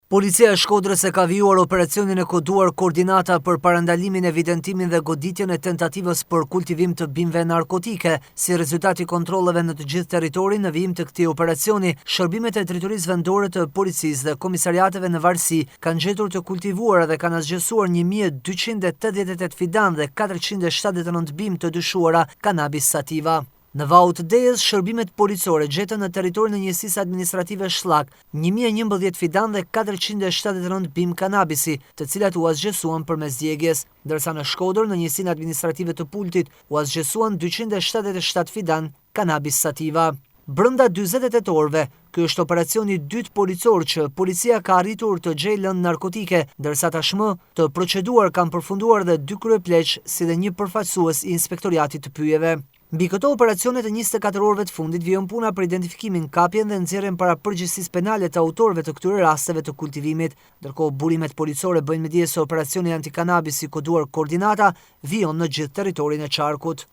Policia e Shkodrës e ka vijuar operacionin e koduar Koordinata për parandalimin, evidentimin dhe goditjen e tentativës për kultivim të bimëve narkotike. Si rezultat i kontrolleve në të gjithë territorin në vijim të këtij operacioni, shërbimet e Drejtorisë Vendore të Policisë dhe komisariateve në varësi kanë gjetur të kultivuara dhe kanë asgjësuar 1288 fidanë dhe 479 bimë të dyshuara cannabis sativa. Në Vau të Dejës, shërbimet policore gjetën në territorin e njësisë administrative Shllak 1011 fidanë dhe 479 bimë kanabisi, të cilat u asgjësuan përmes djegies, ndërsa në Shkodër, në njësinë administrative të Pultit, u asgjësuan 277 fidanë cannabis sativa. Brenda 48 orëve, ky është operacioni i dytë policor që policia ka arritur të gjejë lëndë narkotike, ndërsa tashmë të proceduar kanë përfunduar dhe dy kryepleq si dhe një përfaqësues i inspektoriatit të pyjeve. Mbi këto operacione të 24 orëve të fundit vijon puna për identifikimin, kapjen dhe nxjerrjen para përgjegjësisë penale të autorëve të këtyre rasteve të kultivimit. Ndërkohë, burimet policore bëjnë me dije se operacioni antikanabis i koduar Koordinata vijon në gjithë territorin e qarkut.